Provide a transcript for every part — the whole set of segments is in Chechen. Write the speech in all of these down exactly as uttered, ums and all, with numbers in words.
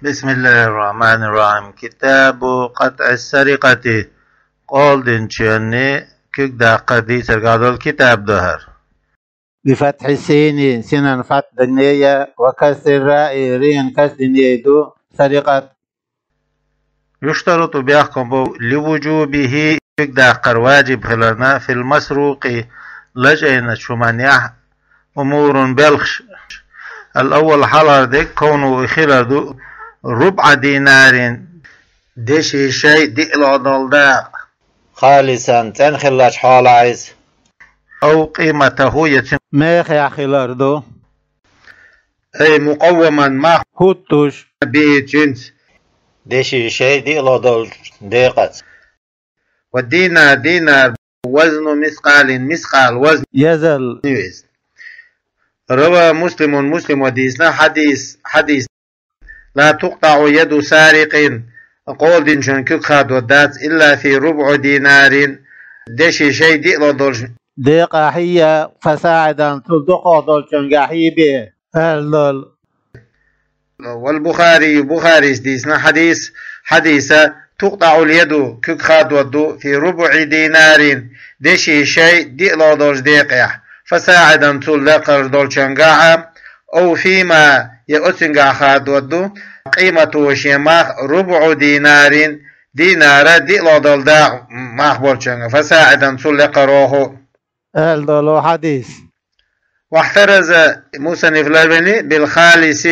بسم الله الرحمن الرحيم. كتاب قطع السرقة. Къола динчоьнна куьг даккхар дийцаргахь долу китаб ду хӀара. بفتح السين, синан фатхь динея, وكسر الراء, рен каср динея ду, سرقة. يشترط, бехкам бу, لوجوبه, куьг даккхар важиб хиларна, في المسروق, лачкъийначу хӀуманехь, أمور, белхаш. الأول, хьалхара дерг, كونه, и хилар ду, ربع دينار, деши шай диълагӀа долу дакъа. خالصا, цӀена хиллачу хьолахь иза. أو قيمته, я цуьнан мехехь хилар ду. أي مقوما, мах хӀуттуш, به, цуьнца. Деши шай диълагӀа долчу декъаца. والدينار, динар, وزن مثقال, мискъал вазн, езал, ю иза. روى مسلم, Муслима дийцина хьадис, хьадис. لا تقطع يد سارق, къола динчун куьг хадор дац, إلا في ربع دينار, деши шай диълагӀа долчу декъахь, فساعدا, цул дукхах долчуьнгахь бен, аьлла долу. والبخاري, Бухарис дийцина хьадис, хьадиса, تقطع اليد, куьг хадор ду, في ربع دينار, деши шай диълагӀа долчу декъехь, فساعدا, цул декхарш долчуьнгахь, أو فيما, я оцуьнгахь хадор ду, قيمته, шен мах, ربع دينار, динара диълагӀа долу дакъа мах болчуьнгахь, فساعدا, цул декхархо, аьлла долу хьадис. واحترز, мусанниф ларвели, بالخالص,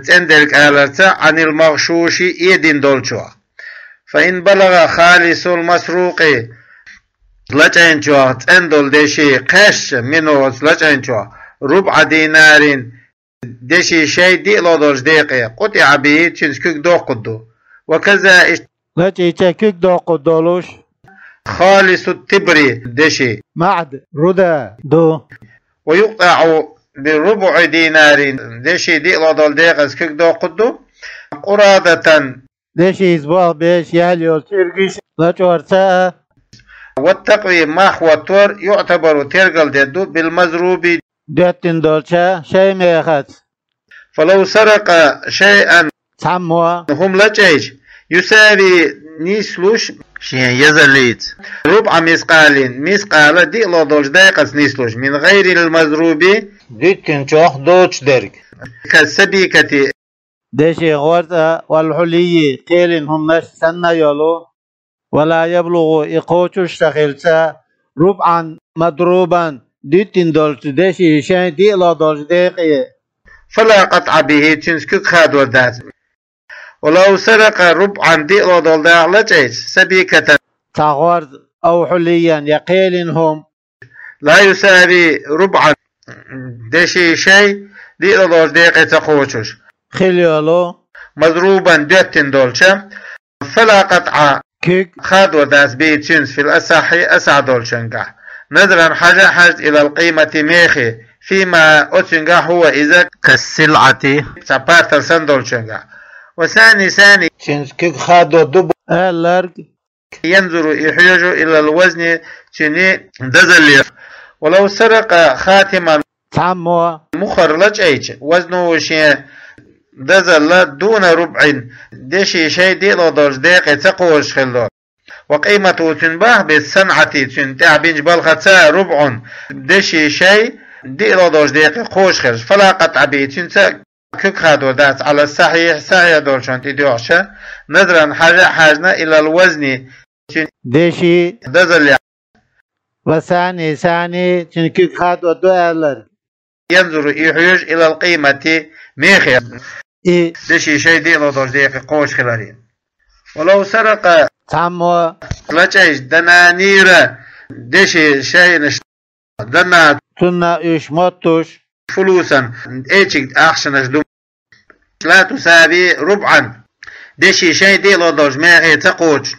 цӀена дерг аларца, عن المغشوش, эдина долчух. فإن بلغ خالص المسروق, лачкъийначух цӀена долу деши кхаьчча, منه, оцу лачкъийначух, ربع دينار, деши шай диълагӀа долчу декъе, قطع به, цуьнца куьг доккхур ду. وكذا, иштта, лачкъийча куьг доккхур долуш, خالص التبر, деши, معد, руда, ду. ويقطع بربع دينار, деши диълагӀа долу декъаца куьг доккхур ду. قرادة, дешица болх беш яьлла йолу цуьргаш лачкъорца а. والتقويم, мах хӀоттор, يعتبر, тергал дер ду, بالمضروب, доьттина долчу шайн мехаца. فلو سرق شيئا, цхьаммо, хӀума лачкъийча, يساوي, нислуш, шен езаллица, ربع مثقال, мискъала диълагӀа долчу декъаца нислуш, من غير المضروب, дуьттинчух доцуш дерг, كالسبيكة, деши гӀорза, والحلي, кхелина хӀуманаш санна йолу, ولا يبلغ, и кхочуш ца хилча, ربعا مضروبا, дуьттина долчу деши шайн диълагӀа долчу декъе, فلا قطع به, цуьнца куьг хадор дац. ولو سرق ربعا, диълагӀа долу дакъа лачкъийча, سبيكة, цхьа гӀорза, أو حليا, я кхелина хӀума, لا يساوي ربعا, деши шай диълагӀа долчу декъе ца кхочуш, хила йолу, مضروبا, доьттина долча, فلا قطع, куьг хадор дац, به, цуьнца, في الأصح, асахь долчуьнгахь, نظرا, хьажа а хьаьжна, إلى القيمة, мехе, فيما, оцуьнгахь, هو, иза, كالسلعة, цхьа партал санна долчуьнгахь. والثاني, ثاني, цуьнца куьг хадор ду бу, аьлларг, ينظر, и хьоьжу, إلى الوزن, цуьнан дозалле. ولو سرق خاتما, цхьаммо, мухӀар лачкъийча, وزنه, шен дозалла, دون ربع, деши шай диълагӀа долчу декъе ца кхочуш хила долу. وقيمته, цуьнан бахьа, بالصنعة, цуьнан тӀехь бинчу балхаца, ربع, деши шай диълагӀа долчу декъе кхочуш хилча, فلا قطع به, цуьнца куьг хадор дац, على الصحيح, сахьихь долчунна тӀедоьгӀча, نظرا, хьажа а хьаьжна, إلى الوزن, цуьнан деши дозалле. والثاني, ثاني, цуьнан куьг хадор ду аьлларг, ينظر, и хьоьжу, إلى القيمة, мехе, и деши шай диълагӀа долчу декъе кхочуш хиларе. ولو سرق, цхьаммо, лачкъийча, دنانير, деши шайнаш, دنانير, цунна уьш моттуш, فلوسا, эчиг ахчанаш ду, لا تساوي ربعا, деши шай диълагӀа долчу мехе ца кхочуш,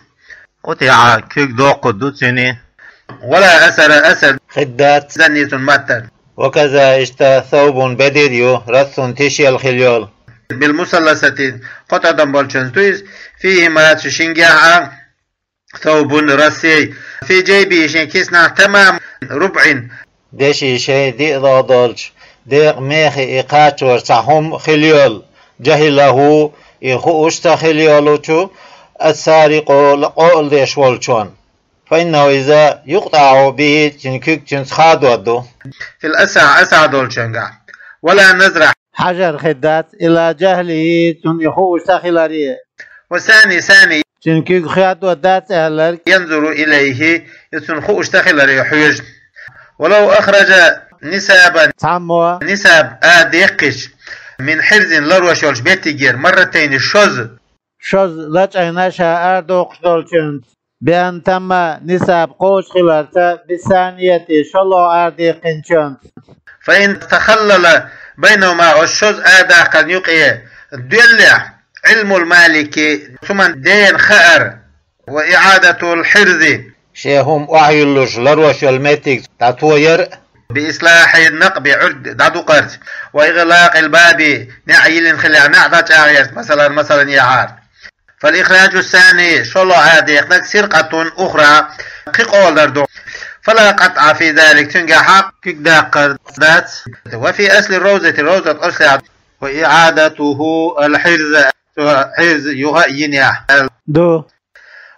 قطع, куьг доккхур ду цуьнан, ولا أثر, асар хир дац, данницун маттар. وكذا, иштта, ثوب, бедер ю, رث, тишъелла хила йолу, بالمثلثة, кхо тӀадам болчуьнца ду иза, فيهما, цу шингехь а, ثوب, رث, في جيبه, шен киснахь, تمام ربع, деши шай диълагӀа долчу декъа мехе и кхачор цхьа хӀума хила йолу, جهله, И хууш ца хила йолчу, السارق, къо-, къоалдеш волчун. فإنه إذا يقطع به, цуьнан куьг цуьнца хадор ду. في الأصح, асахь долчуьнгахь. ولا نظر, хьажар хир дац, إلى جهله, цунна и хууш ца хиларе. والثاني, сани, цуьнан куьг хадор дац аьлларг. ينظر إليه, и цунна хууш ца хиларе хьоьжу. ولو أخرج نصابا, цхьаммо нисаб арадаьккхича, من حرز, ларош йолчу меттигера, مرتين, шозза. Шозза лачкъийна ша арадоккхуш долчуьнца, بأن تم, нисаб кхочуш хиларца, بالثانية, шолгӀа арадаьккхинчуьнца. فإن تخلل بينهما, оцу шозза арадаккхарна юкъе доьллехь, علم المالك, цуьнан дена хаар, وإعادة الحرز, шен хӀума охьайиллуш ларош йолу меттиг дӀатояр а, بإصلاح النقب, Ӏуьрг дӀадукъарца, وإغلاق الباب, неӀ йиллина хилла, неӀ дӀачӀагӀъярца, масалан, масалан, яхьара. فالإخراج الثاني, шолгӀа арадаьккхинарг, سرقة أخرى, кхин къола дар ду. فلا قطع في ذلك, цуьнгахь куьг даккхар дац. وفي أصل الروضة, ровзат аслехь, وإعادته الحرز, цо хьирз юха а йинехь, аьлла ду.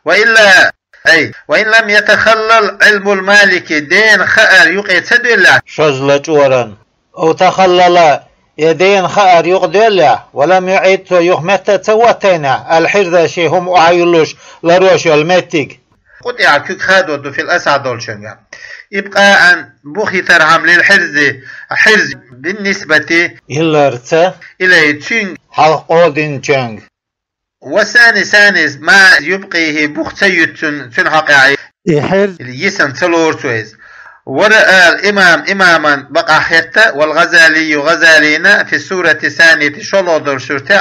وإلا, أي, وإن لم يتخلل علم المالك, дена хаар юкъе ца доьллехь, шозза лачкъоран, أو تخلل, я дена хаар юкъа доьллехь, ولم يعد, цо юха метта а ца хӀоттийнехь, الحرز, шен хӀума охьайиллуш ларош йолу меттиг, قطع, куьг хадор ду, في الأصح долчуьнгахь. إبقاء, бух йитархьама, للحرز, хьирз, بالنسبة, йилларца, إليه, цуьнга, хьалха къола динчуьнга. والثاني, сани, ما يبقيه, бух ца юьту цуьнан, цуьнан хьокъехь, и хьирз йисина ца лору цо иза. ورأى الإمام, имаман бакъахь хетта, والغزالي, ГӀазалина, في السورة الثانية, шолгӀа долчу сурте,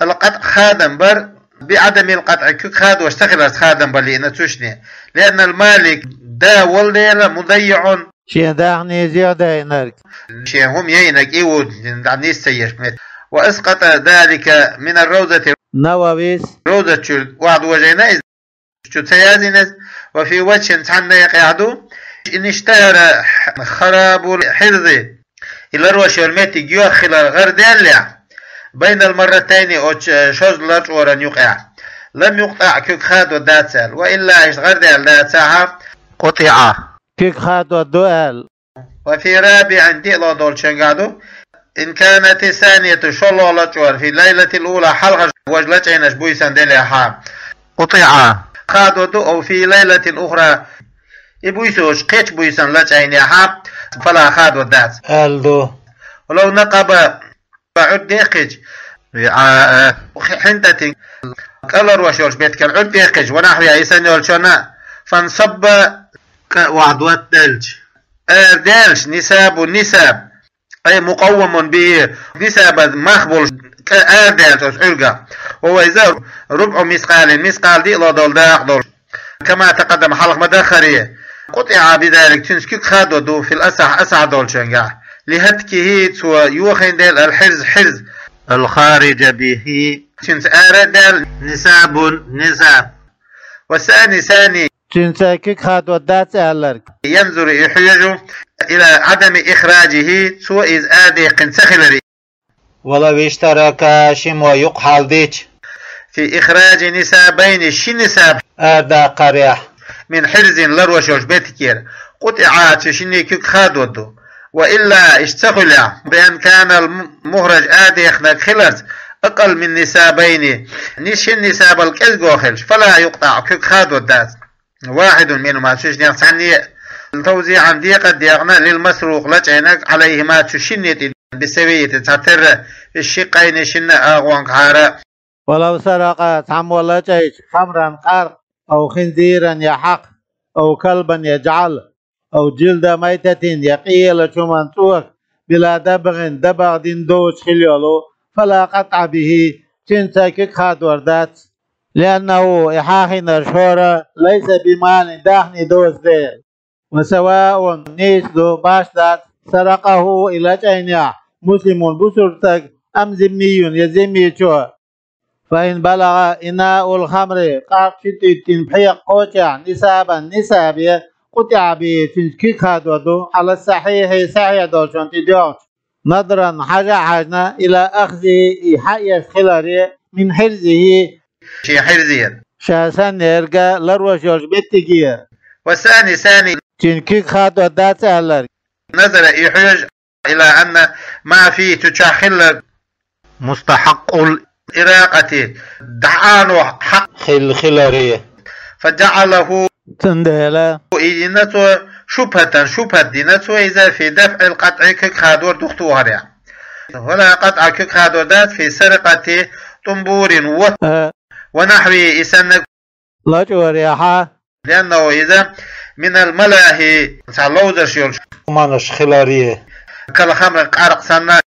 القطع, хадам бар, بعدم القطع, куьг хадош ца хиларца хадам бан лиъна цуьшне. لأن المالك, да волу дела, مضيع, шен дахни зехдайнарг, шен хӀума яйнарг и ву, дӀа нийса ца еш меттиг. وأسقط ذلك من الروضة, Нававис ровзат чуьра охьадожийна иза, чу ца яздина иза. وفي وجه, цхьана некъехь ду, إن اشتهر خراب الحرز, и ларош йолу меттиг йоьхна хилар гӀардаьллехь, بين المرتين, оцу шозза лачкъоран юкъехь, لم يقطع, куьг хадор дац аьлла. وإلا, иштта гӀардаьлла дацахь, قطع, куьг хадор ду аьлла. وفي رابع, диъ ло долчуьнгахь ду, إن كانت الثانية, шолгӀа лачкъор, في الليلة الأولى, хьалхара важа лачкъийнарш буьйсанна делехь, قطع, хадор ду, أو في ليلة أخرى, и буьйсанаш кхечу буьйсанна лачкъийнехь, فلا, хадор дац, аьлла ду. ولو نقب, Ӏуьрг дехкича, وعاء, хи-, حنطة, кӀа ларош йолчу меттигера Ӏуьрг дехкича, ونحوها, и санна йолчунна, فانصب, кӀа охьадоттаделча, арадаьлча, نصاب, нисаб, أي مقوم به, нисабан мах болуш кӀа арадаьлча оцу Ӏуьргах, وهو, иза, ربع مثقال, мискъал диъ ло долу дакъа долуш, كما تقدم, хьалха ма-дарра, قطع بذلك, цуьнца куьг хадор ду, في الأصح, асахь долчуьнгахь, لهتكه, цо йохийна дела, الحرز, хьирз, الخارج به, цуьнца ара а даьлла, نصاب, нисаб. والثاني, сани, цуьнца куьг хадор дац аьлларг, ينظر, и хьоьжу, إلى عدم إخراجه, цо иза арадаьккхина ца хиларе. ولو اشتركا, шимма юкъахьалдича, في إخراج نصابين, ши нисаб арадаккхарехь, من حرز, ларош йолчу меттигера, قطعا, цу шинна куьг хадор ду. وإلا, иштта ца хуьлехь, بأن كان المخرج, арадаьккхинарг хиларца, أقل من نصابين, ни-, шина нисабал кӀезго хилча, فلا يقطع, куьг хадор дац. واحد منهما, цу шиннех цхьанне а, توزيعا, декъа а декъна, للمسروق, лачкъийнарг, عليهما, цу шинна тӀе, بالسوية, цхьатерра, في الشقين, шинна а агӀонгахьара. ولو سرق, цхьаммо лачкъийча, خمرا, къаркъа, أو خنزيرا, я хьакха, أو كلبا, я жӀаьла, أو جلد ميتة, я къелачу хӀуман цӀока, بلا دبغ, дабагӀ дина доцуш хила йолу, فلا قطع به, цуьнца куьг хадор дац. لأنه, и хьахийнарш хӀора, ليس بمال, дахни доцу дела. وسواء, нийса ду, башха дац, سرقه, и лачкъийнехь, مسلم, бусулба стаг, أم ذمي, я зиммичо. فإن بلغ إناء الخمر, къаркъа чу тӀиттина пхьекъа кхочехь, نصابا, нисабе, قطع به, цуьнца куьг хадор ду, على الصحيح, сахьихь долчунна тӀедоьгӀча, نظرا, хьажа а хьаьжна, إلى أخذه, и хьаэцна хиларе, من حرزه, шен хьирзера, ша санна ерга ларвеш йолчу меттигера. والثاني, сани, цуьнан куьг хадор дац аьлларг. نظر, и хьоьжу, إلى أن ما فيه, цу чохь хилларг, مستحق الإراقة, дӀаӀано хьакъ хилла хиларе. فجعله, цундела, и дина цо, شبهة, шубхат дина цо иза, في دفع القطع, куьг хадор духтухарехь. ولا قطع, куьг хадор дац, في السرقة, тӀум бур, вот, а, ونحوه, и саннарг, лачкъорехьа. لأنه, иза, من الملاهي, цхьа ловзарш йолчу хӀуманаш хиларе. كالخمر, къаркъа санна.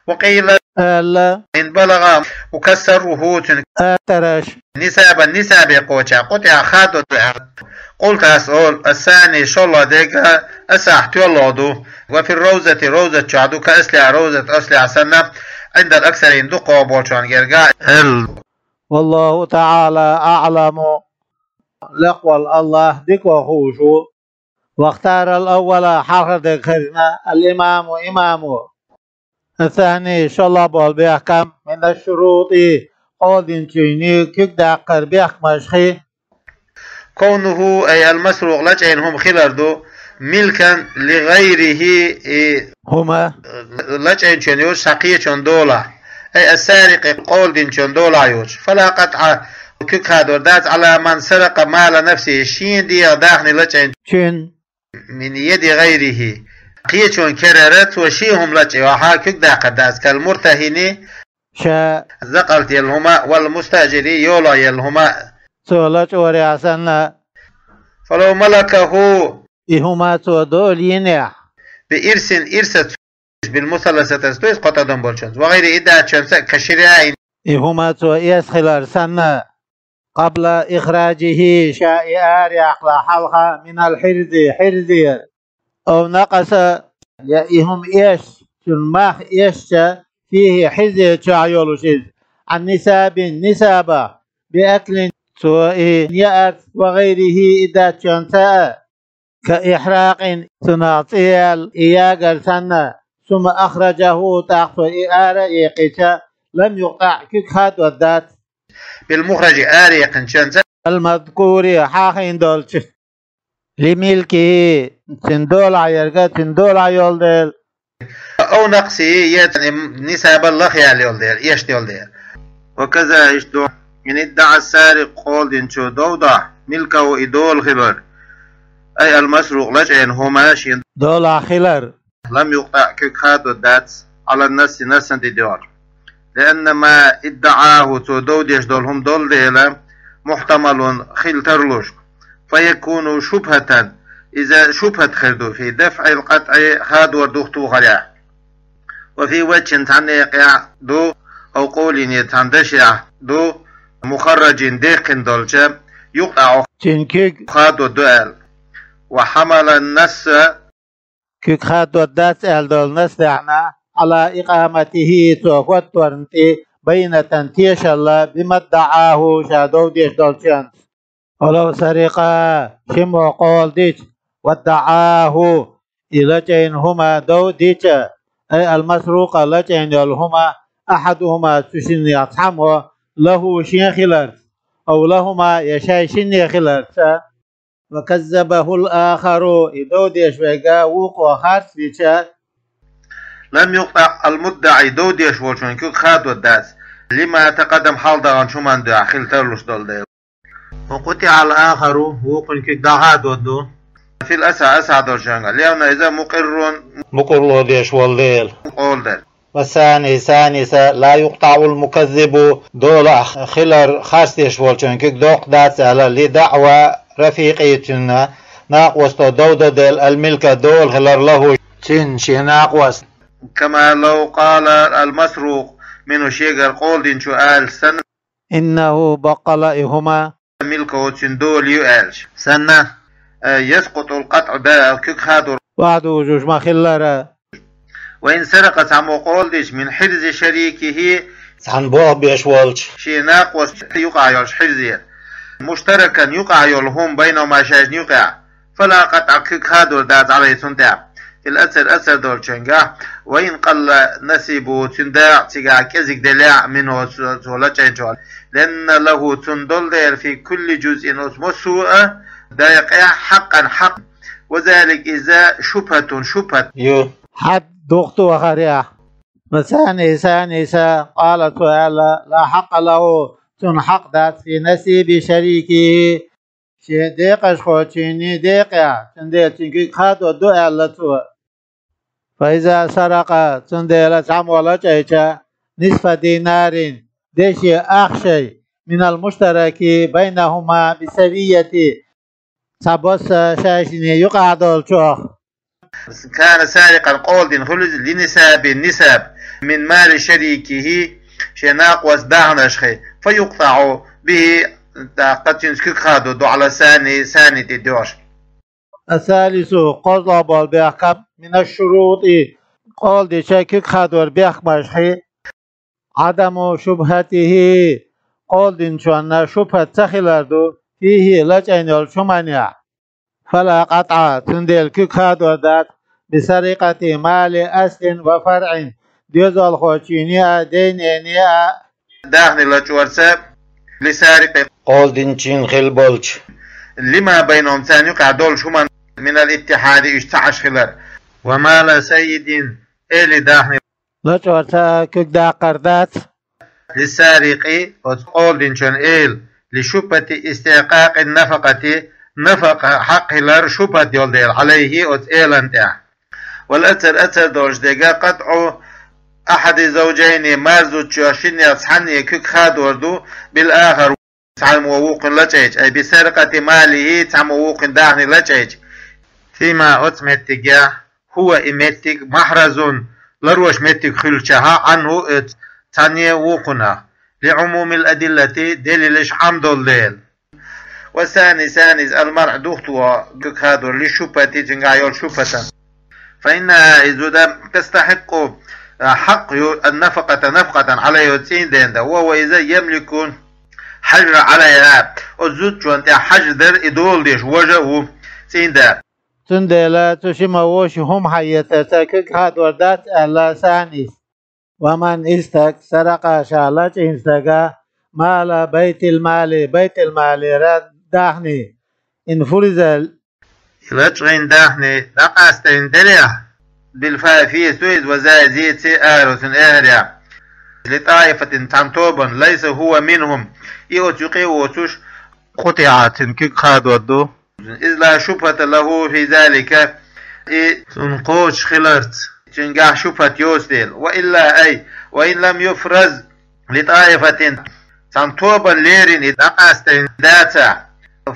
وقيل, аьлла, إن بلغ, وكسره, цуьнан атараш, نصابا, нисабе кхочехь, قطع, хадор ду аьлла. قلت, ас олу, الثاني, шолгӀа дерг, أصح, тоьллалгӀа ду. وفي الروضة, ровзат чохь ду, كأصلها, ровзат аслехь санна, عند الأكثرين, дукхах болчарна герга аьлла. والله تعالى أعلم, лекха волу АллахӀ дика ваха хууш ву. واختار الأول, хьалхара дерг хезна, الإمام, имамо. الثاني, шолгӀа болу бехкам, من الشروط, къола динчуьнан куьг даккхар бехкамашхий. كونه, أي المسروق, лачкъийна хӀума хилар ду, ملكا لغيره, и хӀума лачкъийначун йолуш цхьа кхечун долахь, أي السارق, къола динчун долахь йолуш. فلا قطع, куьг хадор дац, على من سرق مال نفسه, шен дегӀан даьхни лачкъийначун, من يد غيره, кхечун керара цо шен хӀума лачкъийна, куьг даккхар дац, كالمرتهن, ша закъалт елла хӀума, والمستأجر, йолахь елла хӀума, цо лачкъорехь санна. فلو ملكه, и хӀума цо дола йинехь, بإرث, ирсаца, بالمثلثة, то есть кхо тӀадам болчунца, وغيره, и даьччунца, كشراء, и хӀума цо эшна хилар санна. قبل إخراجه, ша и араяьккхале хьалха, من الحرز, хьирзера. أو نقص, я и хӀума эшча, цуьнан мах эшча, فيه, хьирзе чохь йолуш иза, عن نصاب, нисабах, بأكل, цо и яарца, وغيره, и даьччунца а, كإحراق, цунах цӀе яьлла и ягар санна, ثم أخرجه, тӀаккха цо и ара а екъича, لم يقطع, куьг хадор дац, بالمخرج, араекъначунца, المذكور, хьахийна долчу, لملكه, цуьнан долахь ерг, цуьнан долахь йолу дела. أو نقصه, я цуьнан нисаб лахъяьлла йолу дела, эшна йолу дела. وكذا, иштта ду, إن ادعى السارق, къола динчо дов дахь, ملكه, и дола хилар, أي المسروق, лачкъийна хӀума шен долахь хилар. لم يقطع, куьг хадор дац, على النص, нассан тӀе доьгӀна. لأن ما ادعاه, цо дов деш долу хӀума долу дела, محتمل, хила тарлуш, فيكون شبهة, иза шубхат хир ду, في دفع القطع, хадор духтухарехь. وفي وجه, цхьана некъехь ду, أو قول, я цхьана дашехь ду, مخرج, дехкина долча, يقطع, цуьнан куьг хадор ду аьлла. وحمل النص, куьг хадор дац аьлла долу насс даьхьна, على إقامته, цо хӀотторна тӀе, بينة, тешалла, بما ادعاه, ша дов деш долчуьнца. ولو سرق, шиммо къола дича, وادعاه, и лачкъийна хӀума дов дича, أي المسروق, лачкъийна йолу хӀума, أحدهما, цу шиннех цхьаммо, له, шен хиларца, أو لهما, я шайн шинне хиларца, وكذبه الآخر, и дов деш верг вукхо харц дича, لم يقطع المدعي, дов деш волчун куьг хадор дац, لما تقدم, хьалха даханчу хӀуманна дуьхьа хила тарлуш долу дела. وقطع الآخر, вукхун куьг дӀахадор ду, في الأصح, асахь долчуьнгахь, لأنه, иза, مقر, мукъурло деш волу дела, къола дела. والثاني, саниса, لا يقطع المكذب, долахь хилар харц деш волчун куьг доккха дац аьлла, لدعوى رفيقه, цуьнан накъосто дов до дела, الملك, дола хилар, له, цуьнан, шен накъост. كما لو قال المسروق منه, шегара къола динчо аьлча санна, إنه, баккъала, и хӀума, ملكه, цуьнан дола ю аьлча санна, يسقط القطع, да, куьг хадор, вахьдужуш ма-хиллара. وإن سرق, цхьаммо къола дича, من حرز شريكه, цхьана болх беш волчу, шен накъост юкъахь йолчу хьирзера, مشتركا, юкъахь йолу хӀума, بينهما, шайшна юкъехь, فلا قطع, куьг хадор дац, عليه, цунна тӀехь. في الأثر, асар долчуьнгахь, وإن قل نصيبه, цуьнан дакъа цигахь кӀезиг делахь а, منه, цу, цу лачкъийначул, لأن له, цунна долу дела, في كل جزء, оцу массо а дакъехь, حقا, хьакъ, وذلك, иза, شبهة, шубхьат ю. Хьад духтохарехь. والثاني, санийса, قال, цо аьлла, لا حق له, цунна хьакъ дац, في نصيب شريكه, шен декъашхочуьнан декъехь, цундела цуьнан куьг хадор ду аьлла цо. فإذا سرق, цундела цхьаммо лачкъийча, نصف دينار, деши ахча, من المشترك بينهما بالسوية, цхьабосса шайшинна юкъахь долчух. كان سارقا, къола дина хуьлу иза, لنصاب, нисаб, من مال شريكه, шен накъостан дахнашхи, فيقطع به, тӀаккха цуьнца куьг хадор ду, على الثاني, санийна тӀе доьгӀуш. الثالث, кхозлагӀа болу бехкам, من الشروط, къола дича куьг хадоран бехкамашхи, عدم شبهته, къола динчунна шубхьат ца хилар ду, فيه, лачкъийна йолчу хӀуманехь. فلا قطع, цундела куьг хадор дац, بسرقة مال أصل وفرع, доьзалхочуьнан а, дайненан а дахни лачкъорца, لسارق, къола динчуьнан хилла болчу, لما بينهم, царна юкъахь долчу хӀуманна, من الاتحاد, уьш цхьаъ Ӏаш хилар, ومال سيد, эли дахни лачкъорца куьг даккхар дац. للسارق, оцу къола динчун эла, لشبهة استحقاق النفقة, нафакъа хьакъ хилар шубхьат йолу дела, عليه, оцу элана тӀехь. والأثر, асар долчу дерг, قطع أحد الزوجين, марзучух шиннех цхьанне куьг хадор ду, بالآخر, цхьаммо вукхунна лачкъийча, أي بسرقة ماله, цхьаммо вукхунна дахни лачкъийча. فيما, оцу меттигехь, هو, и меттиг, محرز, ларош меттиг хуьлучохь, عنه, оцу цхьанне вукхунах, لعموم الأدلة, делилаш Ӏам долу дела. والثاني, санийса, المنع, духтухар, куьг хадор, للشبهة, цуьнгахь йолу шубхьатан. فإنها, и зуда, تستحق, хьакъ ю, النفقة, нафакъатан, عليه, оцу цӀийнан дена дан, وهو, иза, يملك الحجر عليها, оцу зудчунна тӀехь хьажр дар и дола деш важа а ву, цӀийнан да. Цундела цу шимма вуьйш хӀума хьаэцарца куьг хадор дац аьлла санийса. ومن, и стаг, سرق, ша лачкъийна стага, مال بيت المال, байтулмалера дахни, إن فرز, и лачкъийна дахни дӀакъастийна делахь, بالفاء, фе, цо иза, وزاي, зеца, ара, цуьнан эхарехь, لطائفة, цхьана тобанна, ليس هو منهم, и оцу юкъе а воцуш, قطع, цуьнан куьг хадор ду. إذ لا شبهة له في ذلك, и цунна кхочуш хиларца цуьнгахь шубхьат йоцу дела. وإلا, أي وإن لم يفرز لطائفة, цхьана тобанна лерина и дӀакъастийна дацахь.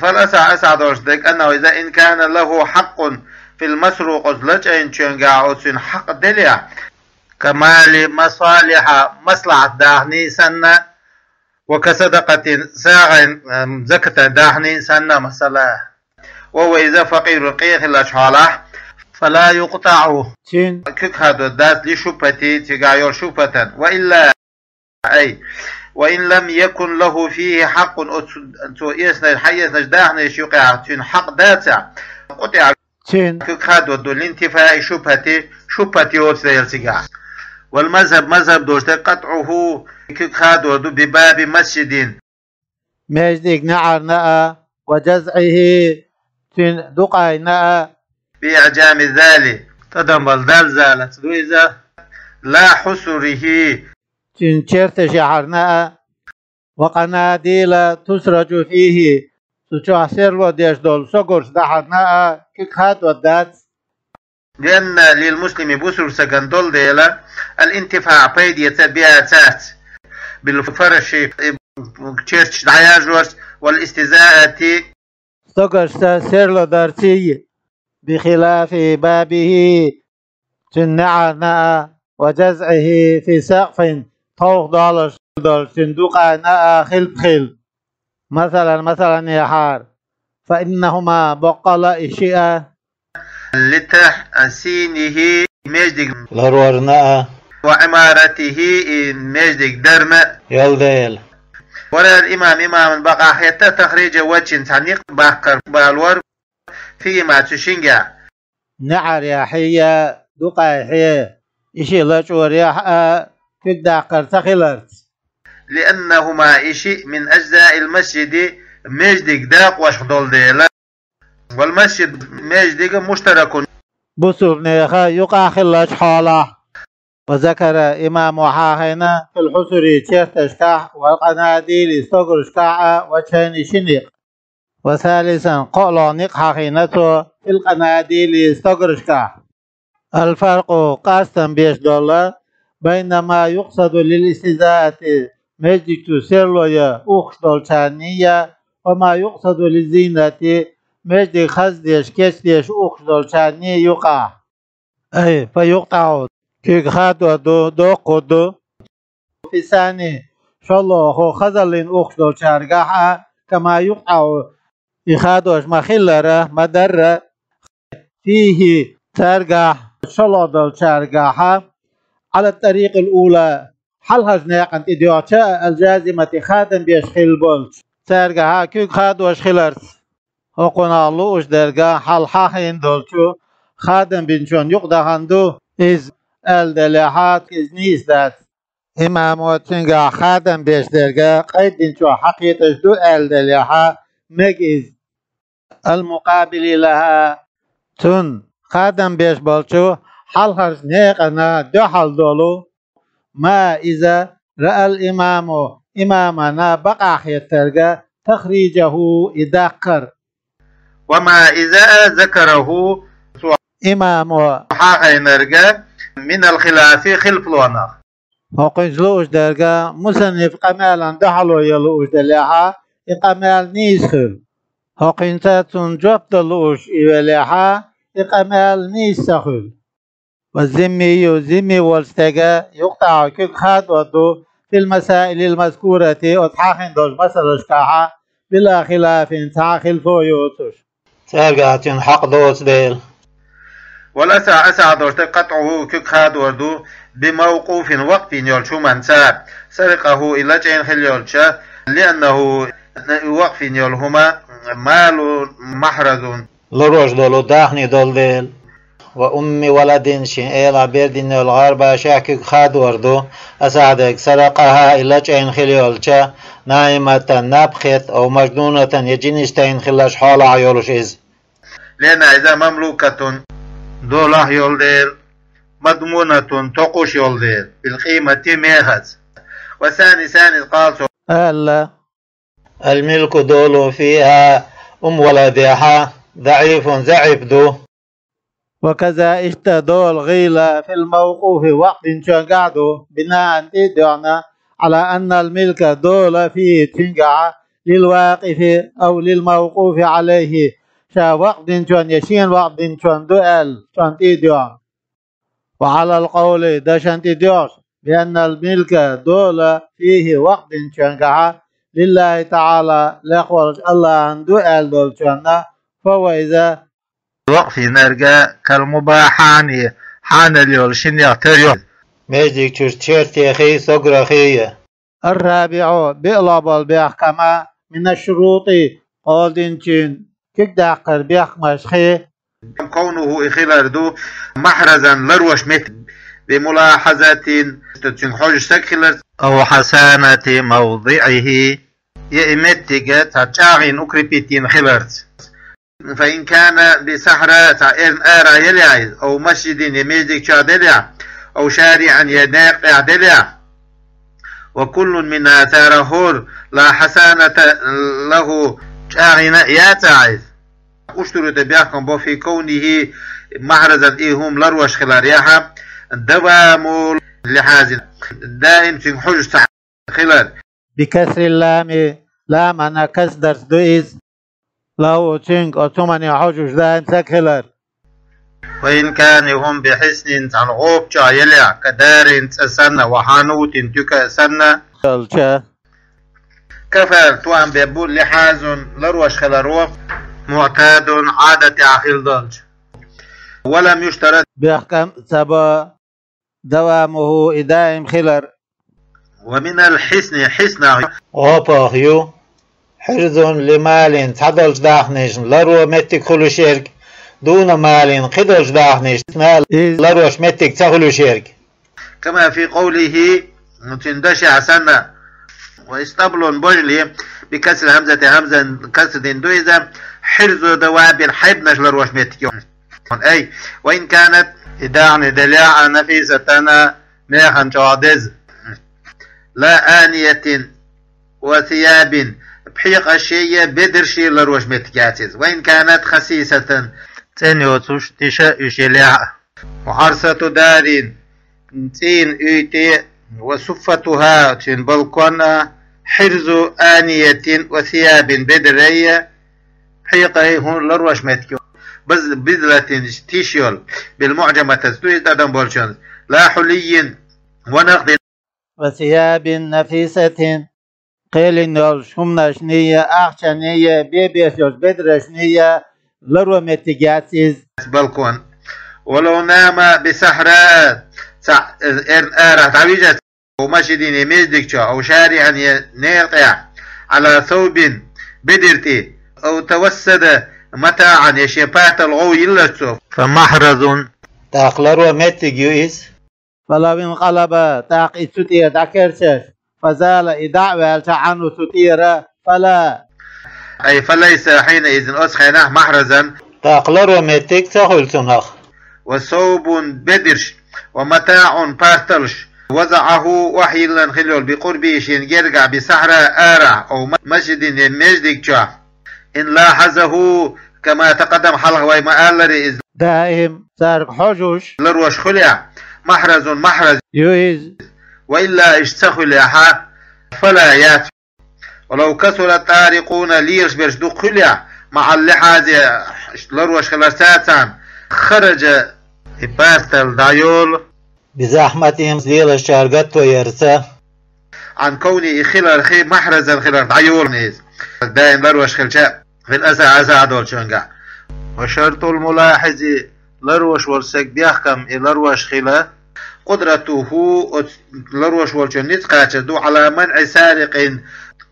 فالأصح, асахь долуш дерг, أنه, иза, إن كان له حق في المسروق, оцу лачкъийначуьнгахь оцу цуьнан хьакъ делахь, كمال مصالح, маслахьат дахни санна, وكصدقة, сагӀина, ам, закатан дахни санна, масала. وهو, иза, فقير, къен хиллачу хьолахь, فلا يقطع, цуьнан куьг хадор дац, لشبهته, цигахь йолу шубхьатан. وإلا, أي وإن لم يكن له فيه حق, оцу, цо эцначу, хьаэцначу дахнех юкъахь цуьнан хьакъ дацахь, قطع, цуьнан куьг хадор ду, لانتفاء الشبهة, шубхьат йоцу дела цигахь. والمذهب, мазхӀаб долуш дерг, قطعه, куьг хадор ду, بباب مسجد, маьждиг неӀарна а, وجزعه, цуьнан дукъайна а, بإعجام الذال, тӀадам болу дал залаца ду иза, لا حصره, цуьнан черташехьарна а, وقناديل تسرج فيه, цу чохь серло деш долу согурш дахьарна а, куьг хадор дац. لأن للمسلم, бусулба стагана долу дела, الانتفاع, пайда эцар, بها, цаьрца, بالفرش, черташ дӀаяржорца, والاستزادة, согуршца серло дарций, بخلاف بابه, цуьнан неӀарна а, وجزعه في سقف, тховх долуш долчу цуьнан дукъайна а хилпа хилла. Масалан, масаланехьара, فإنهما, боккъала и шиъ а, لتحسينه, маьждиг ларорна а, وعمارته, и маьждиг дарна а йолу дела. ولا الإمام, имамна бакъахь хетта, تخريج وجه, цхьа некъ баккхар балор, فيهما, цу шингахь. наӀарехьеи дукъехьеи, и шиъ лачкъорехьа а куьг даккхар ца хиларца. لأنهما, и шиъ, من أجزاء المسجد, междиг дакъошха долу дела. والمسجد, междиг, مشترك, бусулбанеха юкъахь хиллачу хьолахь. وذكر, имамо хьахийна, في الحصر, черташкахь, والقناديل, стогаршкахь а, وجهين, ши некъ. وثالثا, кхоалгӀа некъ хьахийна цо, في القناديل, стогаршкахь. الفرق, къастам беш долу, بين ما يقصد للاستضاءة, междиг чу серло ян ухкуш долчарний а, وما يقصد للزينة, междиг хаза деш, кечдеш ухкуш долчарний юкъахь. أي فيقطع, куьг хадор ду, доккхур ду. في الثاني, шолгӀа хазаллин ухкуш долчаьргахь а, كما يقطع, и хадош ма-хиллара, ма-дарра, فيه, цаьргахь, шолгӀа долчаьргахь а, على الطريق الأولى, хьалхарчу некъана тӀе доьгӀча а, الجازمة, хадам беш хилла болчу, цаьргахь а куьг хадош хиларца. ХӀокхунах лууш дерг хьалха хьахийна долчу хадам бинчунна юкъадахана ду иза, аьлла делахь а, иза нийса дац. Имамо цуьнгахь хадам беш дерг къайдинчохь хьакхеташ ду аьлла делахь а, мега иза. المقابل لها, цунна, хадам беш болчу хьалхарчу некъана дуьхьал долу, ما, иза, رأى الإمام, имамана бакъахь хеттарг, تخريجه, и даккхар. وما, иза, ذكره, цо, имамо, хьахийнарг, من الخلاف, хилафлонах. ХӀокхуьнца лууш дерг мусанниф къамелан дуьхьало ян лууш делахь а, и къамел нийса хуьлу. ХӀокхуьнца цунна жоп дан лууш и велахь а, и къамел нийса ца хуьлу. والذمي, зимми волчу стеган, يقطع, куьг хадор ду, في المسائل المذكورة, оцу хьахийна долчу масалашкахь а, بلا خلاف, цхьа а хилафо йоцуш. Цаьргахь цуьнан хьакъ доцу дела. والأصح, асахь долуш дерг, قطعه, куьг хадор ду, بموقوف, вакъф йина йолчу хӀуманца, سرقه, и лачкъийна хилла йолча, لأنه, и вакъф йина йолу хӀума, مال محرز, ларъеш долу даьхни долу дела. وأم ولد, шен элахь бер дина йолу гӀарбаша куьг хадор ду, асахь дерг, سرقها, и лачкъийна хилла йолча, نائمة, наб хетта, أو مجنونة, я жинаш тайна хиллачу хьолахь йолуш иза. لأنها, иза, مملوكة, долахь йолу дела, مضمونة, токхуш йолу дела, بالقيمة, мехаца. والثاني, сани, قال, цо аьлла: الملك, долу, فيها, أم ولدехь, ضعيف, заӀип ду. وكذا, иштта долу гӀийла, في الموقوف, вакъф динчуьнгахь ду, بناء, тӀе а доьгӀна, على أن الملك, долу, فيه, цуьнгахь, للواقف أو للموقوف عليه, ша вакъф динчунна я шена вакъф динчунна ду аьлла, цунна тӀе а доьгӀна. وعلى القول, дашна тӀе доьгӀуш, بأن الملك, долу, فيه, вакъф динчуьнгахь, لله تعالى, лекха волчу АллахӀана ду аьлла долчунна, فهو, иза, вакъф йинарг, كالمباحان, хьанал йолу шинех тера ю. Междиг чуьра чертехий, сограхий. الرابع, биъла болу бехкам, من الشروط, къола динчийн куьг даккхар бехкамашхий. كونه, и хилар ду, محرزا, ларъеш меттиг, بملاحظة, цуьнга хьожуш стаг хиларца, أو حصانة موضعه, я и меттиг цхьа чӀагӀйина, укрепить йина хиларца. فإن كان بصحراء, цхьа эрна ара елахь иза, أو مسجد, я междиг чохь делахь, أو شارعا, я некъа тӀехь делахь, وكل منها, царах хӀора, لا حصانة له, чӀагӀйина яцахь иза. اشترط, бехкам бо, في كونه محرزا, и хӀума ларъеш хиларехь, دوام لحاظ, даим цуьнга хьожуш стаг хилар. بكسر اللام, ламана каср дарца ду иза. له, цуьнга, оцу хӀумане хьожуш даим стаг хилар. وإن كان, и хӀума, بحصن, цхьана гӀопа чохь елахь, كدار, цӀа санна, وحانوت, туька санна, аьлча. كفى, тоам беш бу, لحاظ, ларъеш хиларо, معتاد, Ӏадатехь хилла долчу. ولم يشترط, бехкам ца бо, دوامه, и даим хилар. ومن الحصن, хьиснах, гӀопах ю, حرز لمال, цхьадолчу даьхнашна ларъян меттиг хуьлуш ерг, دون مال, кхидолчу дахнашна ларвеш меттиг ца хуьлуш ерг. كما في قوله, цуьнан дашехь санна, واسطبل, божале, بكسر الهمزة, хьамзан каср дина ду иза, حرز الدواب, хьайбанаш ларвеш меттиг ю. أي وإن كانت, и дахна делахь а, نفيسة, механа чӀогӀа деза. لا آنية وثياب, пхьекъаш я, бедарш я ларвеш меттиг яц иза. وإن كانت خسيسة, цӀена йоцуш, тиша уьш елахь а. وعرصة دار, цӀийнан уьйтӀа, وصفتها, цуьнан балкон а, حرز آنية وثياب, бедарш я, пхьекъаш, хӀун, ларвеш меттиг ю. بذ-, بذلة, тиша йолу, بالمعجمة, ду иза тӀадам болчунна. لا حلي ونقد, وثياب نفيسة, кхелина йолуш хӀуманашний а, ахчаний а, бе-беш йолуш бедарашний а ларвеш меттиг яц иза. Балкон. ولو نام بصحراء, цхьаъ, э, эрна арахь дӀавижча, أو مسجد, я мезиг чохь, أو شارع, я некъа тӀехь, على ثوب, бедар тӀе, أو توسد متاعا, я шен паттал гӀовйиллачу цо, فمحرز, тӀаккха ларвеш меттиг ю иза. فلو انقلب, тӀаккха иза цу тӀера дӀакерчаш, فزال, и дӀа а ваьлча, عنه, цу тӀера, فلا, أي فليس حينئذ, оцу хенахь, محرزا, тӀаккха ларвеш меттиг ца хуьлу цунах. وثوب, бедарш, ومتاع, патталш, وضعه, охьайиллина хилла йолу, بقربه, шена гергахь, بصحراء, арахь, أو مسجد, я мезиг чохь, إن لاحظه كما تقدم, хьалха вай ма-аллара иза, دائم, цаьрга хьожуш, ларвеш хуьлехь, محرز, محرز ю иза. وإلا, иштта ца хуьлехь, فلا, яц. ولو كثر الطارقون, лелаш берш дукха хуьлехь, مع اللحاظ, ларвеш хиларца цхьаьна, خرج, и паттал дӀайолу, بزحمتهم, лелочара гатто ярца, عن كونه, и хиларх, محرزا, хиларх дӀайолу иза, даим ларвеш хилча, في الأصح, асахь долчуьнгахь. وشرط الملاحظ, ларвеш волу стеган бехкам, и ларвеш хила, قدرته, оцу ларвеш волчун ницкъ кхачар ду, على منع سارق,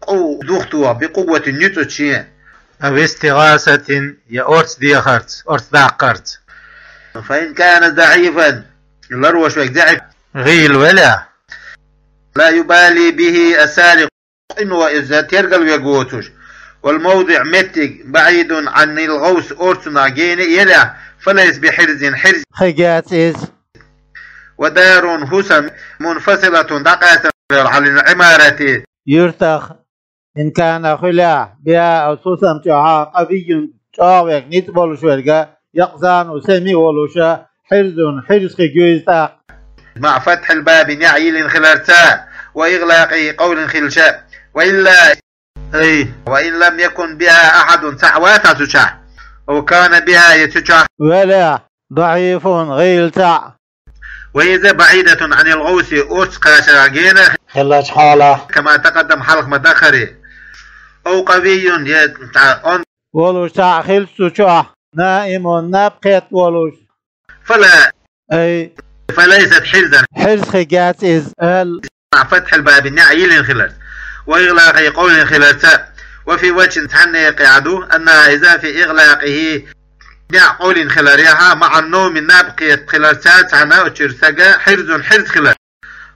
къу-, духто, بقوة, ницкъаца шен, أو استغاثة, я орца дехарца, орца даккхарца. فإن كان ضعيفا, ларвеш верг даӀиф, гӀийла велахь, لا يبالي به السارق, къино иза тергал верг воцуш, والموضع, меттиг, بعيد عن الغوص, орцунах гена елахь, فليس بحرز, хьирз хир яц иза. ودار, хӀусам, منفصلة, дӀакъаьстина, عن العمارة, юьртах, إن كان, хуьлехь, بها, оцу хӀусам чохь, قوي, чӀогӀа верг, ницкъ болуш верг, يقظان, сема волуш, حرز, хьирз хир ю иза тӀаккха. مع فتح الباب, неӀ йиллина хиларца, وإغلاقه, къовлина хилча, وإلا, أي وإن لم يكن بها أحد, цхьаъ вацахь цу чохь, أو كان بها, я цу чохь, велахь, ضعيف, гӀийла цхьаъ, وإذا بعيدة عن الغوص, орца кхачарах гена хилча хьалха, كما تقدم, хьалха ма-дарра, أو قوي, я цхьа онда волуш цхьаъ хилча цу чохь, نائم, наб кхетта волуш, فلا, أي فليست حرزا, хьирз хир яц иза, аьлла. مع فتح الباب, неӀ йиллина хиларца, وإغلاقه, къовлина хиларца, وفي وجه, цхьана некъехь ду, أنها, иза, في إغلاقه, неӀ къовлина хиларехь, مع النوم, наб кхетта хиларца цхьаьна, оцу чуьра стага, حرز, хьирз хилар.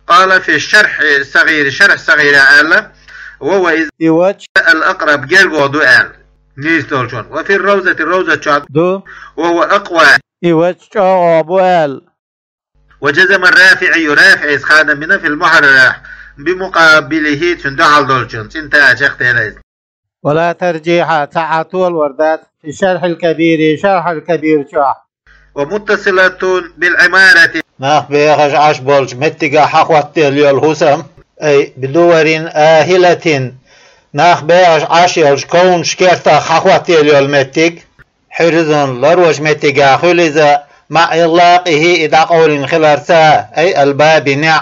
قال في الشرح الصغير, шархь сагӀира аьлла, وهو, иза, и вач, الأقرب, гергахь ду аьлла, нийса долчунна. وفي الروضة, ровза чохь ду, وهو أقوى, и вач чӀогӀа бу аьлла. وجزم الرافعي, РафиӀис хадам бина, في المحرر, بمقابله, цуьнан дуьхьал долчунна, цӀена тӀе а чекхдела иза. ولا ترجيح, цхьа а толор дац, في الشرح الكبير, Шархьул Кабир чохь. ومتصلة بالعمارة, нах бехаш Ӏаш болчу меттигах хьахӀоттаделла йолу хӀусам, أي بدور آهلة, нах бехаш Ӏаш йолчу ковнаш кертах хьахӀоттаделла йолу меттиг, حرز, ларвеш меттигах хуьлу иза, مع إغلاقه, и дӀакъовлина хиларца, أي الباب, неӀ,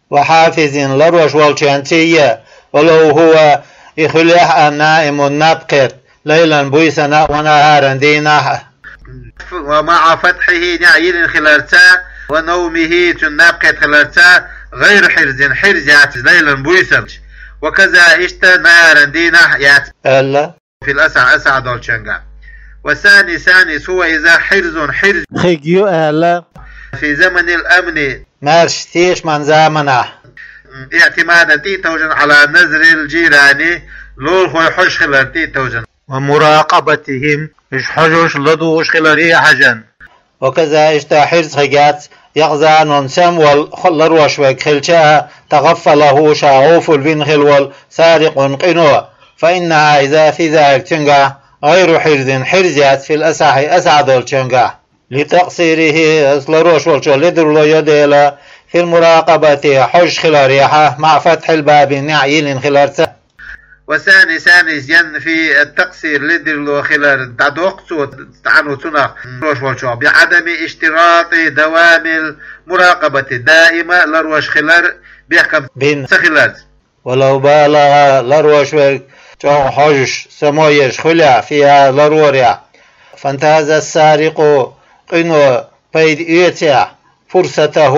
وحافظ, ларвеш волчун цӀий, ولو هو, и хуьлехь а, نائم, наб кхетта, ليلا, буьйсанна а, ونهارا, дийнахь а. ومع فتحه, неӀ йиллина хиларца, ونومه, цуьнан наб кхетта хиларца, غير حرز, хьирз яц иза, ليلا, буьйсанна, وكذا, иштта, نهارا, дийнахь а яц, аьлла. في الأصح, асахь долчуьнгахь. والثاني، ثاني، هو إذا حرز، حرز хиг ю аьлла, في زمن الأمن маьрша тешаман заманахь, اعتمادا، тӀе а товжан, على نظر الجيران, лулахой хьожаш хилар тӀе а товжан, ومراقبتهم, уьш хьожаш, ладугӀуш хиларе а хьажан. وكذا, иштта хьирз хиг яц, يقظان, сема волу ларвош верг хилча а, تغفله, ша гӀовфал вина хилла волу, سارق, къино, فإنها إذا في ذلك, цуьнгахь, غير حرز, хьирз яц, في الأصح, асахь долчуьнгахь. لتقصيره, аса ларвош волчо ледарло йо дела, في المراقبة, хьожаш хиларехьа, مع فتح الباب, неӀ йиллина хиларца. والثاني، ثاني, ينفي التقصير, ледарло хилар дӀадоккху цо, дӀано цунах ларвош волчох, بعدم اشتراط دوام المراقبة, даима ларвош хилар бехкам бина ца хиларца. ولو بالغ, ларвош верг чӀогӀа хьожаш, само еш хуьлехь, فيها, ларворехь, فانتهز السارق, къино пайда оьцехь, فرصته,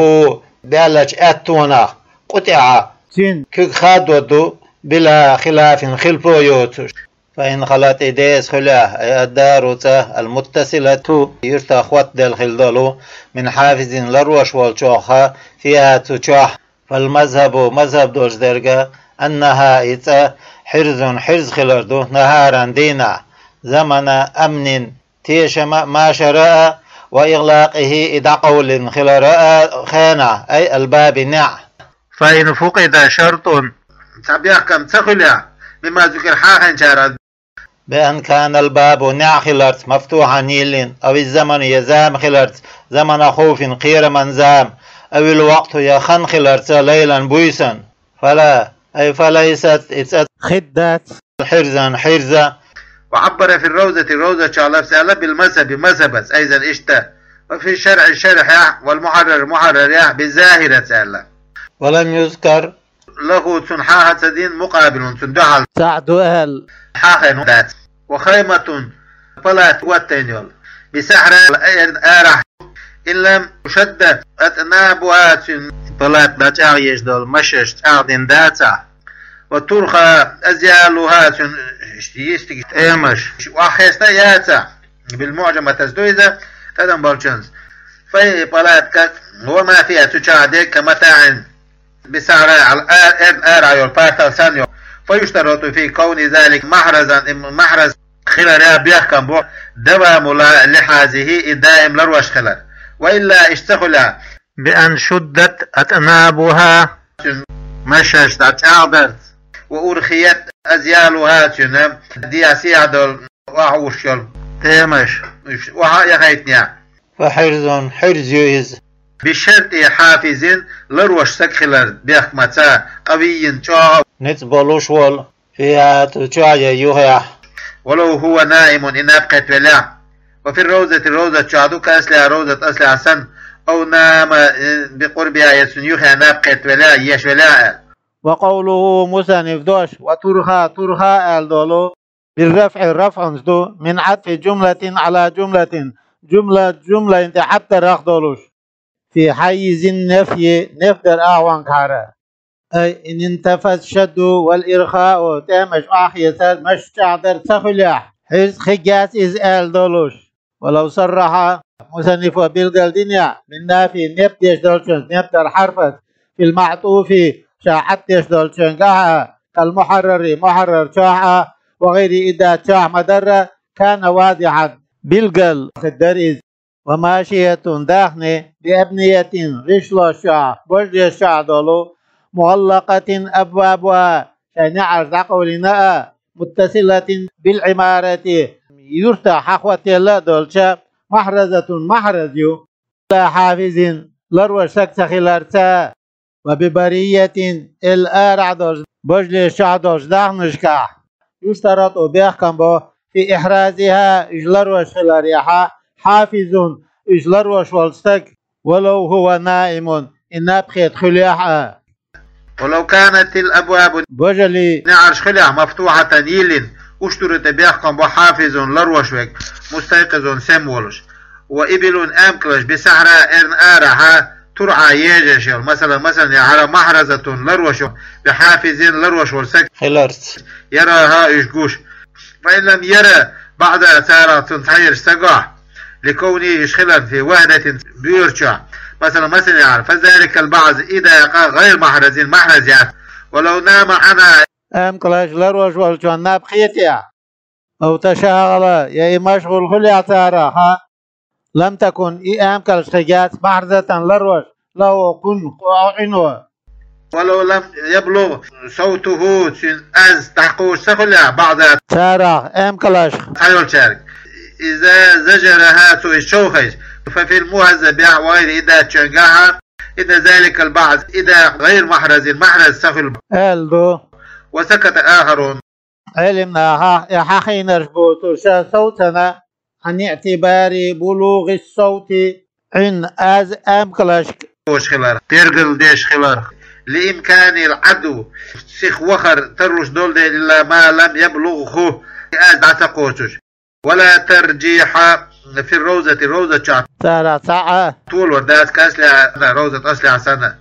баьллачу аьттонах, къу тӀехь, цуьнан куьг хадо ду, بلا خلاف, хилпо йоцуш. فإن خلت, и деза хуьлехь, أي الدار, цӀа, المتصلة, юьртах хӀоттаделла хилла долу, من حافظ, ларвош волчохь, فيها, цу чохь, فالمذهب, мазхӀаб долуш дерг, أنها, и цӀа, حرز, хьирз хилар ду, نهارا, дийнахь, زمن أمن, тешама а, машара а, وإغلاقه, и дӀакъовлина хилар а хенахь, أي الباب, неӀ. فإن فقد شرط, цхьа бехкам ца хуьлехь, مما ذكر, хьахийначарах, بأن كان الباب, неӀ хиларца, مفتوحا, йиллина, أو الزمن, я зама хиларца, زمن خوف, кхераман зама, أو الوقت, я хан хиларца, ليلا, буьйсанна. فلا, أي فليست, и цӀа хир дац, حرزا, хьирз. وعبر في الروضة, ровза чохь лафза аьлла, بالمذهب, мазхӀабаца, أيضا, иштта. وفي الشرع, шарӀехь, والمحرر, мухьаррарехь, بالظاهرة аьлла. ولم يذكر, له, цунна хьаха ца дина, مقابل, цунна дуьхьал, цхьаъ ду аьлла, хьахийна дац. وخيمة, палат хӀоттийна йолу, بالصحراء, эрна арахь, إن لم تشد أطنابها, цуьнан палат дӀачӀагӀъеш долу машаш чӀагӀдина дацахь, وترخى أذيالها, цуьнан иштта йистиг, тӀемаш, охьахеста яцахь, بالمعجمة, аса ду иза, тӀадам болчуьнца, فهي, палат, как, وما فيها, цу чохь дерг, كمتاع بالصحراء, а, эрна арахь йолу партал санна йолу. فيشترط في كون ذلك محرزا, и махьраз хилар а бехкам бу, دوام لحاظه, и даим ларвош хилар. وإلا, иштта ца хуьлехь, بأن شدت أطنابها, цуьнан машаш дӀачӀагӀдарца, وأرخيت أذيالها, цуьнан дехьа-сехьа долу, охьаурш йолу тӀемаш, уьш охьа а яхийтинехь. فحرز, хьирз ю иза. بشرط حافظ, ларвош стаг хилар бехкамца, قوي, чӀогӀа, ницкъ болуш волу, فيها, цу чохь я юххехь, ولو هو نائم, и наб кхетта велахь. وفي الروضة, ровза чохь ду, كأصلها, ровзат аслехь санна, أو نام, э, بقربها, я цуьнан юххехь наб кхетта велахь, еш велахь аьлла. وقوله, мусанниф дош, وترخى, ترخى аьлла долу, بالرفع, рафӀанца ду, من عطف جملة على جملة, жумла жумлайна тӀе Ӏаттарах долуш, في حيز النفي, нефдар агӀонгахьара. أي إن انتفى الشد والإرخاء, тӀемаш охьахецар, машаш чӀагӀдар ца хуьлехь, хьирз хиг яц иза аьлла долуш. ولو صرح, мусаннифо билгалдинехь, بالنفي, неф деш долчуьнца, неф дар хьарфаца, في المعطوف, ша Ӏаттдеш долчуьнгахь а, كالمحرر, мухьаррар чохь а, وغيره, и дац чохь ма-дарра, كان واضحا, билгал хир дара иза. وماشية, дахни, بأبنية, гӀишлош чохь, божареш чохь долу, مغلقة أبوابها, шайн неӀарш дӀакъовлина а, متصلة بالعمارة, юьртах хьахӀоттаелла а долча, محرزة, махьраз ю, بلا حافظ, ларвош стаг ца хиларца. وببرية, элла арахь долчу, божареш чохь долчу дахнашкахь, يشترط, бехкам бо, في إحرازها, уьш ларвош хиларехьа, حافظ, уьш ларвош волу стаг, ولو هو نائم, и наб кхетта хуьлехь а. ولو كانت الأبواب, божарийн неӀарш хуьлехь, مفتوحة, йиллина, اشترط, бехкам бо, حافظ, ларвош верг, مستيقظ, сема волуш. وإبل, эмкалш, بالصحراء, эрна арахьа, ترعى, ежаш йолу, масала, масална яхьара, محرزة, ларвош йолу, بحافظ, ларвош волу стаг хиларца, يراها, уьш гуш. فإن لم ير, بعضها царах цунна цхьайолча сагах, لكونه уж хиларна, في وهدة боьрачохь, масала, масане яхьар, فذلك البعض и дакъа غير محرز محرز яц, ولو نام عنها амкалаш ларвеш волчун наб хетахь, أو تشاغل я и машгӀул хилахь царах, لم تكن и амкалаш хиггеца محرزة ларвеш, له кхунна, Ӏино. ولو لم يبلغ صوته цуьнан аз дӀакхочуш ца хилахь بعضها царах амкалаш цхьайолчаьрга, إذا زجرها цо иза човхийча, ففي المهذب وغيره и дакъа чуьнгахь, إن ذلك البعض и дакъа غير محرز محرز ца хуьлу аьлла ду. وسكت آخرون Ӏелам наха, и хьахийнарш боцурш совцана, عن اعتبار بلوغ الصوت Ӏин, аз амкалашка кхочуш хилар, тергалдеш хилар, لإمكان العدو сиха вахар тарлуш долу дела, إلى ما لم يبلغه и аз дӀа ца кхочуш. ولا ترجيح في الروضة ровза чохь царах цхьа а толор дац, كأصلها ровза аслехь санна.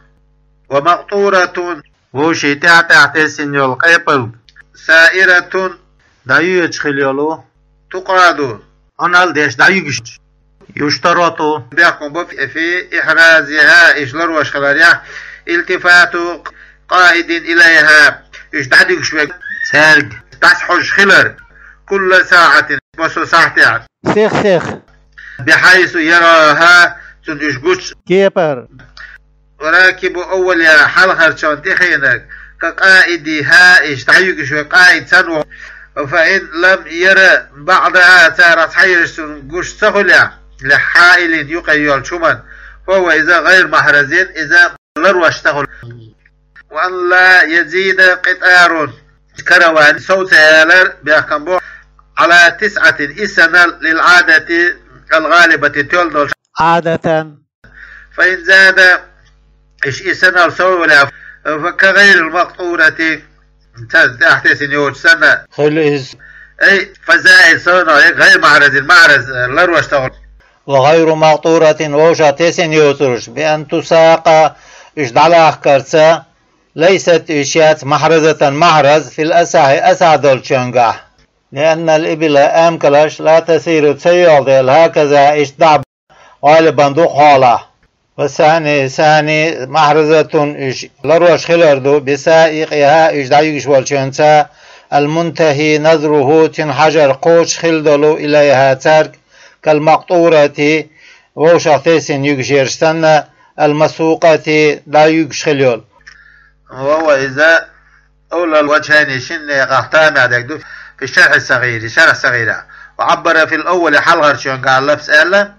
ومقطورة вовшийн тӀаьхь-тӀаьхьа тесна йолу къепалг, سائرة дӀаюьгуш хила йолу, تقاد Ӏуналла деш дӀаюьгуш, يشترط бехкам бо, في إحرازها уьш ларвеш хиларехь, التفات قائد إليها уьш дӀадуьгуш верг цаьрга дӀасахьожуш хилар, كل ساعة массо сахьтехь, сих-сих, بحيث يراها цунна уьш гучу кепара. وراكب أولها хьалхарчунна тӀехьенарг, كقائدها уьш дӀаюьгуш верг къаид санна ву, فإن لم ير بعضها царах цхьайолчунна гуш ца хуьлехь, لحائل юкъе йолчу хӀуманна, فهو иза غير محرز иза ларвеш ца хуьлу. وأن لا يزيد قطار караван сов ца ялар бехкам бо, على تسعة и санал, للعادة الغالبة тоьлла долчу Ӏадатан. فإن زاد уьш и санал сов йолехь, فكغير المقطورة цаьрца тӀаьхьа тесна йоцуш санна хуьлу иза. أي فزائد сов йолу غير محرز محرز ларвеш ца хуьлу. وغير مقطورة вовшах тесна йоцурш, بأن تساق уьш дӀалахкарца, ليست уьш яц محرزة محرز في الأصح асахь долчуьнгахь. لأن الإبل амкалаш لا تسير ца йоьлху дела, هكذا иштта дӀа غالبا дукха хьолахь. والثاني ثاني محرزة уьш ларвеш хилар ду, بسائقها уьш дӀаюьгуш волчуьнца, المنتهي نظره цуьнан хьажар кхочуш хила долу, إليها цаьрга, كالمقطورة вовшах тесна юьгуш ерш санна, المسوقة дӀаюьгуш хила йолу. وهو иза أولى الوجهين шина некъах тамехь дерг ду, في الشرح الصغير шархь сагӀирехь. وعبر في الأول хьалхарчуьнгахь лафз аьлла,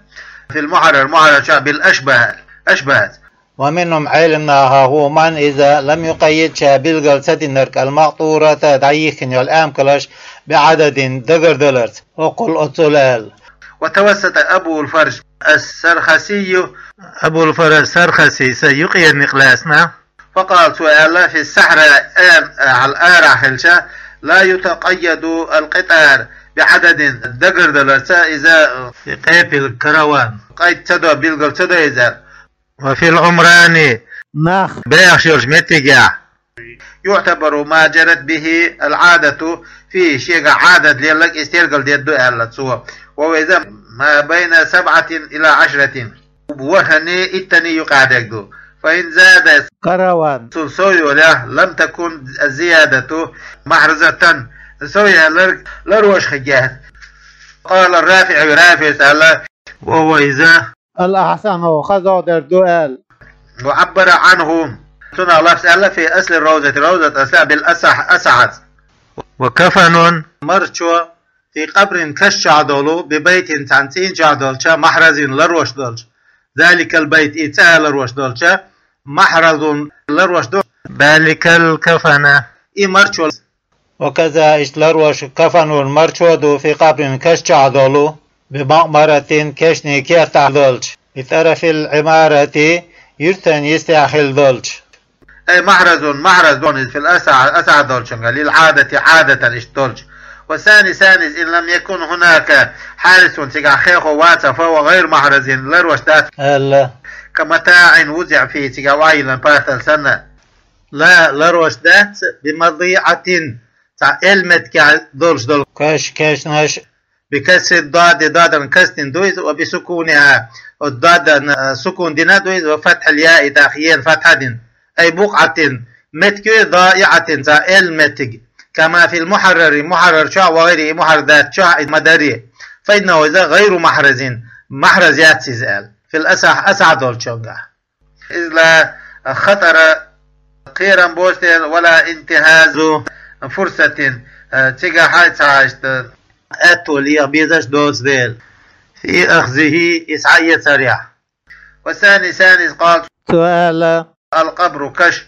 في المحرر мухьаррар чохь, بالأشبه أشبه. ومنهم Ӏелам нахах ву, من иза لم يقيد ша билгал ца динарг, المقطورة дӀайихкина йолу амкалаш, بعدد дагардаларца, وقل оццул аьлла. وتوسط أبو الفرج السرخسي Абул Фараж Сархаси са юкъера некъ лаьцна. فقال цо аьлла, في الصحراء эн ахьал арахь хилча, لا يتقيد القطار بعدد дагардаларца иза, и къепалг, караван, къайд ца до, билгал ца до иза. وفي العمران нах бехаш йолчу меттигехь. يعتبر ما جرت به العادة فيه шегахь Ӏадат лелларг иза тергал дедда ду аьлла цо. وهو иза ما بين سبعة إلى عشرة ворхӀанний, иттанний юкъахь дерг ду. فإن زاد караван цул сов йолехь, لم تكن الزيادة محرزة сов яларг ларвеш хиггех. قال الرافعي РафиӀис аьлла, وهو иза الأحسن хаза дерг ду аьлла. وعبر عنه цунах лафз аьлла, في أصل الروضة ровзат аслехь, بالأصح асахьаца. وكفن марчо في قبر каш чохь долу, ببيت цхьана цӀийна чохь долча, محرز ларвеш долча. ذلك البيت и цӀа ларвеш долча, محرز ларвеш ду, ذلك الكفن и марчо. وكذا иштта ларвеш كفن марчо ду, في قبر каш чохь долу, بمقبرة кешнийн кертахь долча, بطرف العمارة юьртан йистехь хила долча. أي محرز محرز ду иза في الأصح асахь долчуьнга, للعادة Ӏадатан иштта долча. والثاني ثاني إن لم يكن هناك حارس цигахь хехо вацахь, فهو غير محرز ларвеш дац аьлла. كمتاع وضع فيه цигахь охьайиллина партал санна. لا ларвеш дац بمضيعة цхьа элметтигехь долуш долу каш, кешнаш, بكسر الضاد, дадан каср дина ду из, وبسكونها, дадан, э, сукун дина ду из, وفتح الياء, тӀаккха яйна фатхьа дина. أي بقعة, меттиг я, ضائعة, цхьа элла меттиг. كما في المحرر, мухьаррар чохь, وغيره, и мухьаррар дац чохь, и ма дарий. فإنه, иза, غير محرز, محرز яц иза аьлла. في الأصح, асахь долчунгахь. إذ لا خطر, кхерам боцу дела, ولا انتهاز فرصة, э, цигахь хьай цхьа иштта аьтто леха безаш доцу дела. في أخذه, иза схьаэцарехь. والثاني, ثاني, قال, цо аьлла: القبر, каш,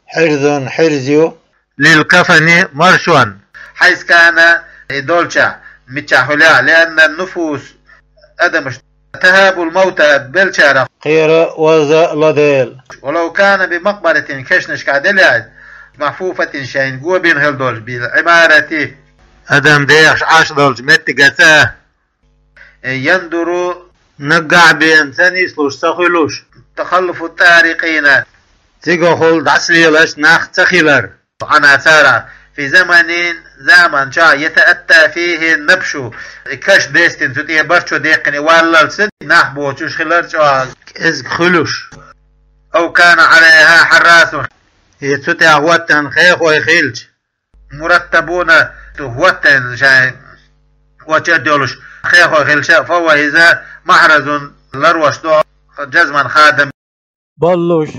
حرز, хьирз ю, للكفن, маршонна, حيث كان, и долчохь, миччахь хуьлехь, لأن النفوس, адамаш, تهاب الموتى, беллачарах кхера, оза ло дела. ولو كان بمقبرة, кешнашкахь делахь, محفوفة, шайна го бина хила долуш, بالعمارة, адам дехаш Ӏаш долчу меттигаца, يندر, наггахь бен ца нислуш, ца хуьлуш, تخلف الطارقين, цигахула дӀасалелаш нах ца хилар, عنها, царах, في زمن, заман чохь, يتأتى فيه النبش, и каш дестина, цу тӀе барчо деккхина, валлалц нах боцуш хилар чӀогӀа кӀезиг хуьлуш. أو كان عليها حراس, я цу тӀехь хӀоттан хехой хилча, مرتبون, хӀоттайна шайн очередь йолуш хехой хилча, فهو, иза, محرز, ларвеш ду, جزما, хадам боллуш.